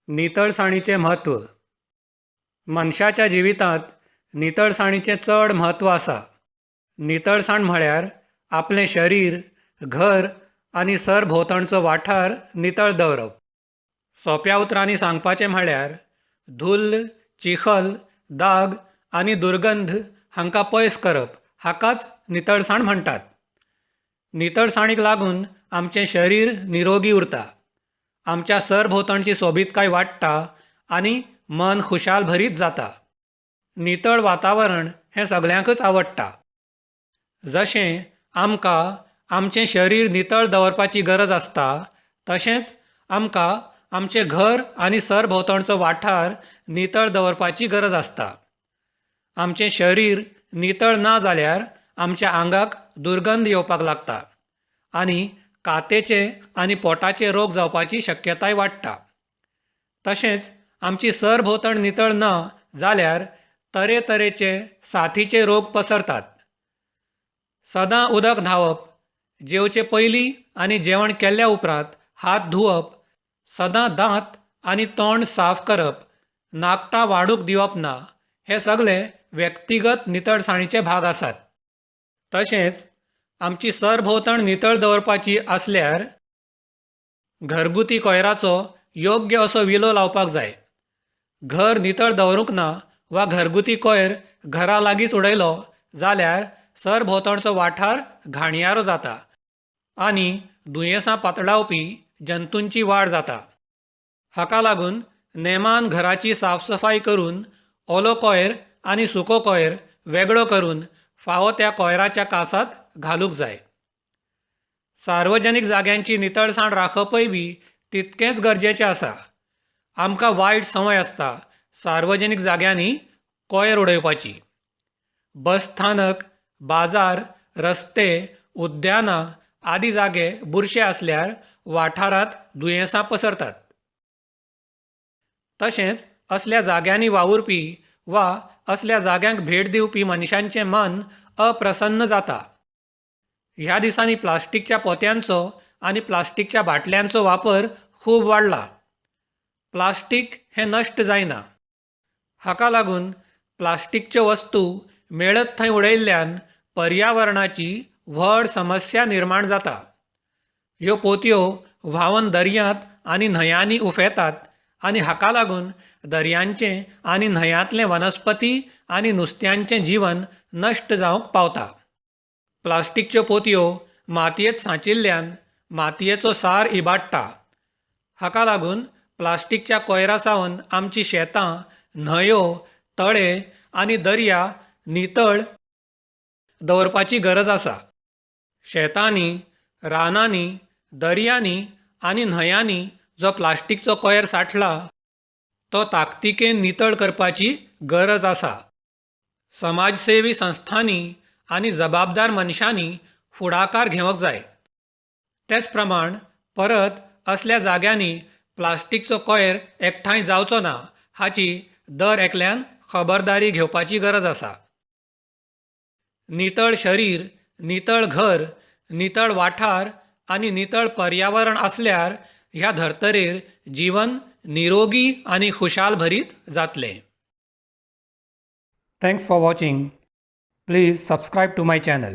नितळसाणीचें म्हत्व. मनशाच्या जिवितांत नितळसाणीचें चड म्हत्व आसा. नितळसाण म्हळ्यार आपलें शरीर, घर आनी सरभोंवतणचो वाठार नितळ दवरप. सोंप्या उतरांनी सांगपाचें म्हळ्यार धुल्ल, चिखल, दाग आनी दुर्गंध हांकां पयस करप हाकाच नितळसाण म्हणटात. नितळसाणीक लागून आमचें शरीर निरोगी उरता, आमच्या सरभोंवतणची सोबीतकाय वाडटा आनी मन खुशाल भरीत जाता. नितळ वातावरण हें सगळ्यांकच आवडटा. जशें आमकां आमचें शरीर नितळ दवरपाची गरज आसता तशेंच आमकां आमचें घर आनी सरभोंवतणचो वाठार नितळ दवरपाची गरज आसता. आमचें शरीर नितळ ना जाल्यार आमच्या आंगाक दुर्गंध येवपाक लागता आनी कातीचे आनी पोटाचे रोग जावपाची शक्यताय वाडटा. तशेंच आमची सरभोंवतण नितळ ना जाल्यार तरेतरेचे साथीचे रोग पसरतात. सदां उदक न्हांवप, जेवचे पयलीं आनी जेवण केल्या उपरांत हात धुंवप, सदां दांत आनी तोंड साफ करप, नाखटां वाडूंक दिवप ना हे सगळे व्यक्तीगत नितळसाणीचे भाग आसात. तशेंच आमची सरभोंवतण नितळ दवरपाची आसल्यार घरगुती कोयराचो योग्य असो विलो लावपाक जाय. घर नितळ दवरूंक ना वा घरगुती कोयर घरा लागींच उडयलो जाल्यार सरभोंवतणचो वाठार घाणयारो जाता आनी दुयेंसां पातळावपी जंतूंची वाड जाता. हाका लागून नेमान घराची साफसफाय करून ओलो कोयर आनी सुको कोयर वेगळो करून फावो त्या कोयराच्या कासांत घालूंक जाय. सार्वजनीक जाग्यांची नितळसाण राखपय बी तितकेंच गरजेचें आसा. आमकां वायट संवय आसता सार्वजनीक जाग्यांनी कोयर उडोवपाची. बसस्थानक, बाजार, रस्ते, उद्यानां आदी जागे बुरशे आसल्यार वाठारांत दुयेंसां पसरतात. तशेंच असल्या जाग्यांनी वावुरपी वा असल्या जाग्यांक भेट दिवपी मनशांचें मन अप्रसन्न जाता. ह्या दिसांनी प्लास्टीकच्या पोत्यांचो आनी प्लास्टीकच्या बाटल्यांचो वापर खूब वाडला. प्लास्टीक हें नश्ट जायना. हाका लागून प्लास्टीकच्यो वस्तू मेळत थंय उडयल्ल्यान पर्यावरणाची व्हड समस्या निर्माण जाता. ह्यो पोतयो व्हांवन दर्यांत आनी न्हंयांनी उफेतात आनी हाका लागून दर्यांचें आनी न्हंयांतलें वनस्पती आनी नुस्त्यांचें जिवन नश्ट जावंक पावता. प्लास्टीकच्यो पोतयो मातयेंत सांचिल्ल्यान मातयेचो सार इबाडटा. हाका लागून प्लास्टीकच्या कोयरा सावन आमचीं शेतां, न्हंयो, तळे आनी दर्या नितळ दवरपाची गरज आसा. शेतांनी, रानांनी, दर्यांनी आनी न्हंयांनी जो प्लास्टीकचो कोयर सांठला तो ताकतिकेन नितळ करपाची गरज आसा. समाजसेवी संस्थांनी आनी जबाबदार मनशांनी फुडाकार घेवंक जाय. तेच प्रमाण परत असल्या जाग्यांनी प्लास्टीकचो कोयर एकठांय जावचो ना हाची दर एकल्यान खबरदारी घेवपाची गरज आसा. नितळ शरीर, नितळ घर, नितळ वाठार आनी नितळ पर्यावरण आसल्यार ह्या धर्तरेर जिवन निरोगी आनी खुशाल भरीत जातलें. Thanks for watching. Please subscribe to my channel.